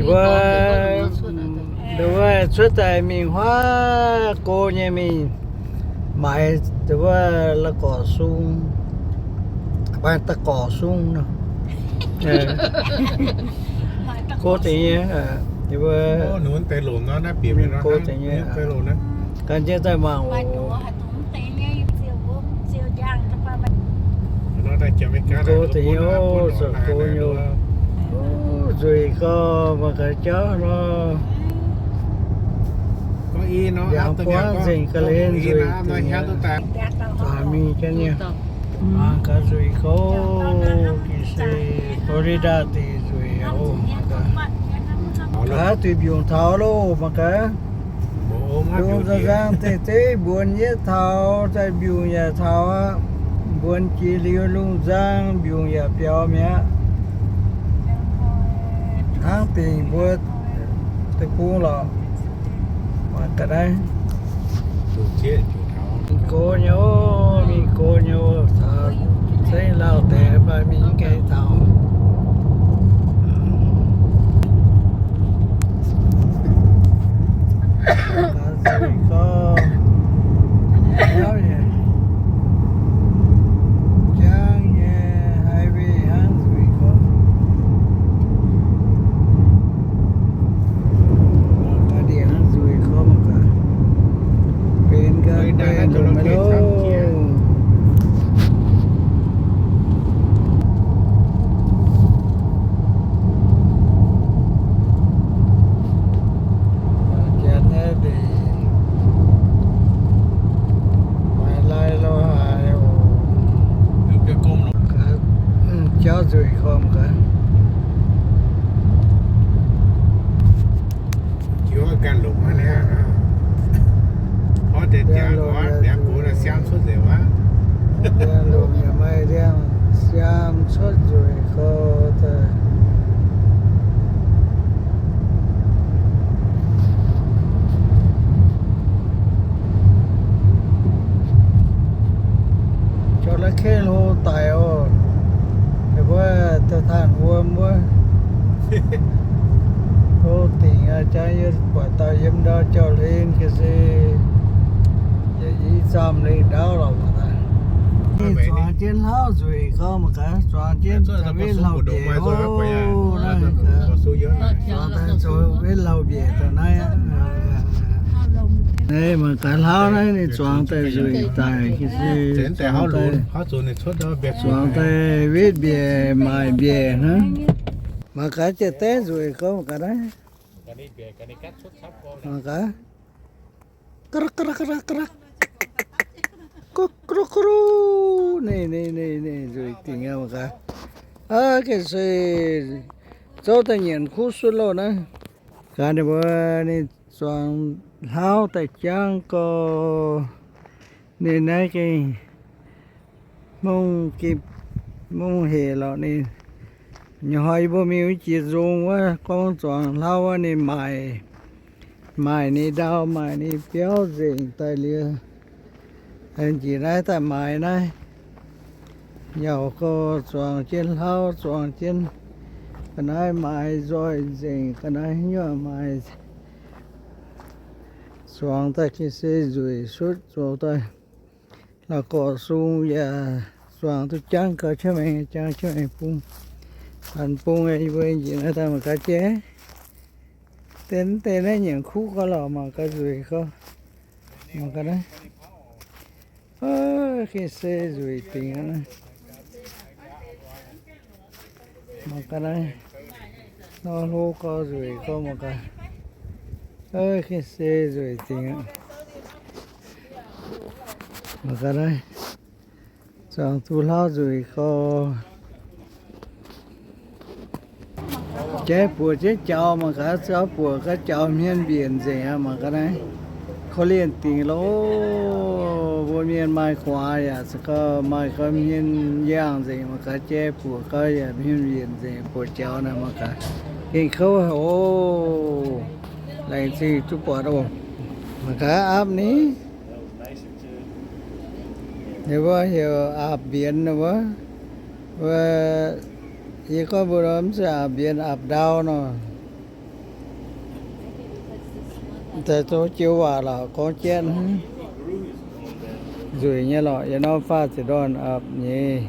Wuov, wuov cuotv daaih mingh huaav go nyei mingh maaiz wuov la'gorx sung, maaih da'gorx sung nor. Go deix nyei, wuov, go deix nyei, gan jienv daaih mangc oc. Go deix nyei oc, zoux go nyei oc. Nzueic gau, mangc gaax jauv nor. Yangh buangv nzengc ga'hlen nzueic dingc aqv. Mingh jienv nyei. Mangc gaax nzueic gau, ga'sie Florida deic nzueic oc. Mangc gaax, duih mbiungc taux loh, mangc gaax. Mbiungc nzang-nzang deix zeiv mbuonx yietv taux, daaih mbiungc yaac taux aqv. Mbuonx jiex liuz lungh nzang, mbiungc yaac biaux mi'aqv. Hnangv dingc mbuo deic-bung lorqc. Mangc ga'naaiv. Mingh go nyei oc, mingh go nyei oc. Cingx lauh deix mv baac mingh gengh taux. Jangv nyei highway hnangv nzueic gorngv. Mangc gaax ndiev hnangv nzueic gorngv mangc gaax. Benx ga'benx longx maiv loh. Janx naaiv ndeic maaih lai lo haaix oc. Jauv nzueic gorngv gaax. Longc yaac maaih ndiangx siaam cuotv nzueic gorngv daaih. Jauv-la-kei hlo daic oc. Ninh mbuo daaih tanh wuom wuov. Hlo dingc aqv. Jangv yie buatc dauh yiem ndau jauv-hlen ga'sie, yie i zaamh lengh ndaauv lorqc mangc gaax. Zuangx jienv hlauv nzueic gorngv mangc gaax, zuangx jienv zoux wetv lauh mbiec oc. Zuangx daaih zoux wetv lauh mbiec daaih naaiv. Naaiv mangc gaax hlauv naaiv ninh zuangx daaih nzueic daic, zuangx daaih wetv mbiec maaic mbiec hnangv. Mangc gaax jiex daaih nzueic gorngv mangc gaax naaiv. Mangc gaax. Ga'rak, ga'rak, ga'rak, ga'rak. Ga'ruk, ga'ruk. Ninh, ninh, ninh, ninh nzueic dingc aqv mangc gaax. Aa, ga'sie zouv daaih nyienc kuv sutv loh naaiv. Gaax ninh mbuo ninh zuangx hlauv daaih jangv gorx. Ninh naaiv gengh mungv gipv mungv hec lorqc ninh. Nyei hnoi yie mbuo mingh wuov jiex nzung wuov gorngv zuangx hlauv wuov ninh maaic, maaic ninh ndau, maaic ninh biauv nzengc daaih liuz, njiec naaiv daaih maaiz naaiv. Yaac gorx zuangx jienv hlauv, zuangx jienv ga'naaiv maaiz nzoih nzengc, ga'naaiv nyuoqc maaiz zuangx daaih ga'sie nzueic sutv zoux daaih. La'gorqv sung yaac zuangx duqv jangv gau, jangv maengx, jangv maengx bung, hanc bung, yie mbuo njiec naaiv daaih mangc gaax jiex. Deix, deix naaiv nyienc kuv gau lorqc, mangc gaax nzueic gau. Mangc gaax naaiv. Gengh se nzueic dingc aqv naaiv. Mangc gaax naaiv. Nor hlo gau, nzueic gau, mangc gaax. Gengh se nzueic dingc aqv. Mangc gaax naaiv. Zuangx duqv hlauv nzueic gau. Jaiv buoc jienv jaux mangc gaax, caux buoc gaax jaux hmien mbienc nzengc aqv. Mangc gaax naaiv, korv-lienh dingc loh. Mbuo mienh maaih gu'nguaaz yaac za'gau, maaih gau hmien yangh nzengc. Mangc gaax jaiv buoc gau yaac hmien mbienc nzengc, buoc jaux naaiv mangc gaax. Gengh kouv haic oc. Laengz zingh duqv buatc oc. Mangc gaax aapv ni. Ninh mbuo heuc aapv mbienx wuov. Wuov, yie gorngv mbuo mv zeiz aapv mbienx, aapv ndau nor. Daaih zoux joux waac lorqc, gorngv jienv nzueic nyei lorqc. Yie norm faah ziepc ndorn apc nyeiz,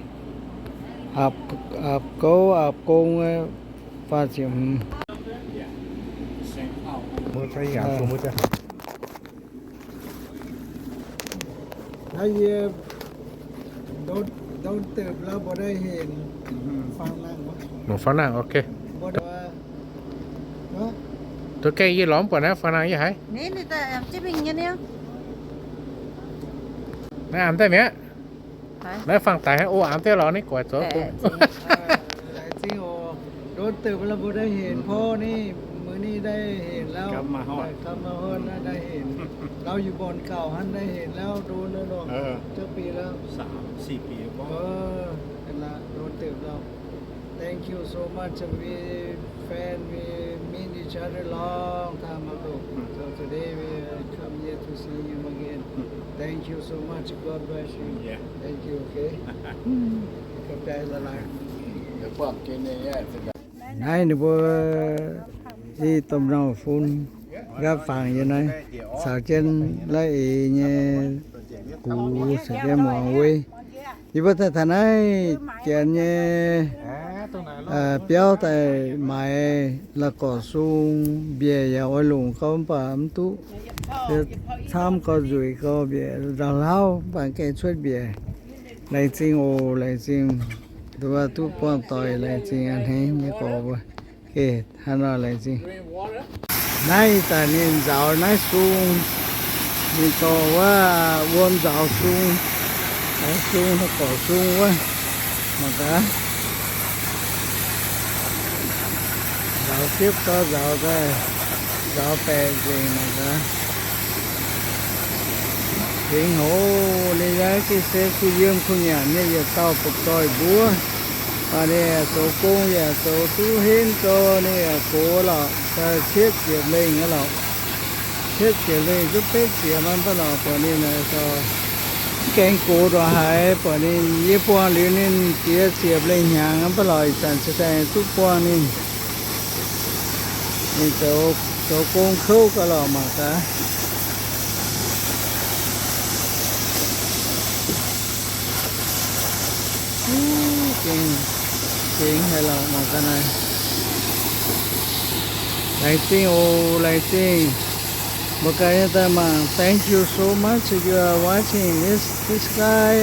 apc, apc gouv, apc gong, faah ziepc hmz. Naaiv yie ndon, ndon deix lauh mbuo naaiv hinc. Fangx nangh, ok. Duqv gaengh yie lorz mv buatc naaiv fangx nangh yie haiz. Naaiv a'm daaih mi'aqv. Naaiv fangx daic haiz o a'm daaih lorz ninh guaix zoux. Laengz zingh oc. Ndon deix lauh mbuo naaiv hinc porv ninh, muiz ninh naaiv hinc lauh, gapv maaih horn naaiv hinc. Lauh yie mborn gauh hnangv naaiv hinc lauh ndon nor, zouv biei lauh. Ndon deix lauh. Thank you so much. We friend, we meet each other long time ago. So today we come here to see him again. Thank you so much. God bless you. Thank you, okay? ขอบใจหลายๆ Naaiv ninh mbuo i domh nauh fun nqaapv fangx yie naaiv, caux jienv la'eix nyei gux, caux jienv muangx weiv. Yie mbuo daaih taux naaiv janx nyei biauv daaih maaiz la'gorqv sung, mbiec yaac oix longc gau mv baac mv duqv. Camv gau, nzueic gau, mbiec nzauh hlauv mv baac gengh cuotv mbiec. Laengz zingh oc, laengz zingh. Nduov duqv buangh doic, laengz zingh a'hneiv nyei gorx mbuo. Hnangv nor laengz zingh. Naaiv daaih ninh nzaaux naaiv sung, ninh dorh wuov wuom nzaaux sung, sung gorqv sung wuov, mangc gaax. Nzaaux siepv gau, nzaaux daaih, nzaaux baeqc nzengc, mangc gaax. Tengx hoz ninh yaac gengh se kuh yiem kuh nyanc nyei yietc dauh butv-zoih mbuov. Mv baac ninh yaac zoux gong, yaac zoux duqv henv gau, ninh yaac gox lorqc, cietv ziepc lengh aqv lorqc. Cietv ziepc lengh duqv betv ziepc mv baac lorqc, buatc ninh mv gaengh gox ndongc haaix, buatc ninh yie buangh liuz ninh ziex ziepc lengh hnyangx mv baac lorqc, ih zanc se daaih duqv buangh ninh. Ninh zoux, zoux gong kouv gau lorqc mangc gaax. Gengh, gengh haic lorqc mangc gaax naaiv. Laengz zingh oc, laengz zingh. Mbuo ganh nyei daaih mangc. Thank you so much you are watching this, this guy,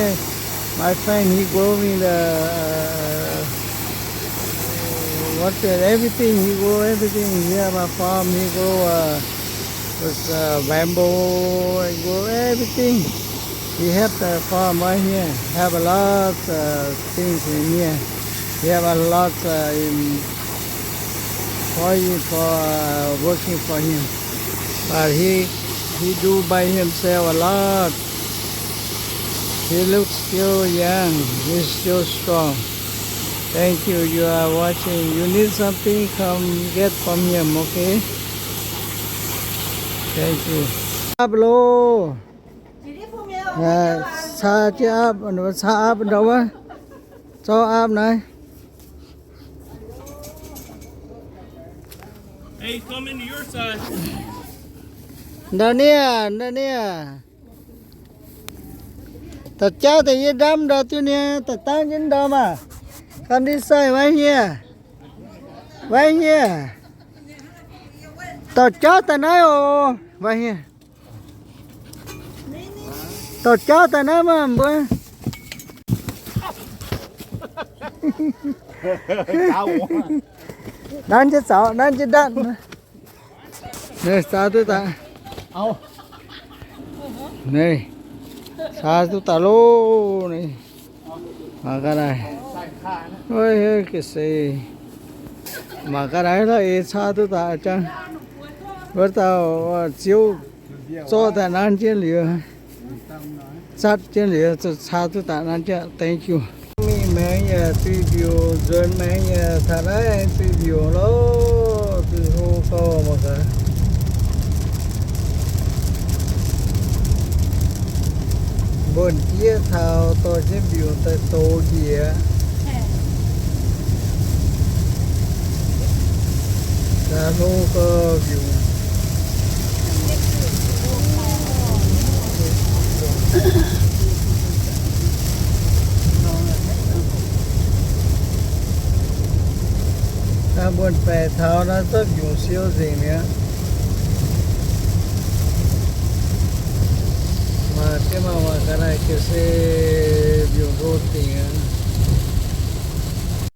my friend, he growing the, uh, what the, everything, he grow everything here, my farm, he grow, uh, with, uh, bamboo, he grow everything. He have the farm right here, have a lot, uh, things in here. He have a lot, uh, in for, for, uh, working for him. But he, he do by himself a lot. He looks still young. He's still strong. Thank you. You are watching. You need something, come get from him, okay? Thank you. Aqv loh. Caa jienv aqv, caa aqv ndau wuov. Zorqv aqv naaiv. Ndau niaa, ndau niaa. Da'jauv deix yie ndamv ndau duqv niaa, da'dangv jienv ndau maah. Come this side, right here. Right here. Da'jauv daaih naaiv oc. Right here. Da'jauv daaih naaiv maah mbuo. Nanv jienv zaux, nanv jienv ndanv. Naaiv caa duqv daaih. Naaiv caa duqv daaih loh. Naaiv mangc gaax naaiv. Ga'se, mangc gaax naaiv la'eix caa duqv daaih jangv. Wuov dauh ziouv zorqv daaih nanv jienv liuz, zatv jienv liuz, caa duqv daaih nanv jienv. Thank you. Mingh maengx yaac duih mbiungc, nzuonx maengx yaac taux naaiv duih mbiungc loh, duih hlo gauh mangc gaax. Mbuonx jieqv taux dorh jienv mbiungc daaih dox njiec. Gaax hlo gauh mbiungc. Mbuo baeqc taux naaiv zorqv mbiungc siou nzengc mi'aqv. Maaih deix maaih ga'naaiv ga'sie mbiungc ndo dingc aqv.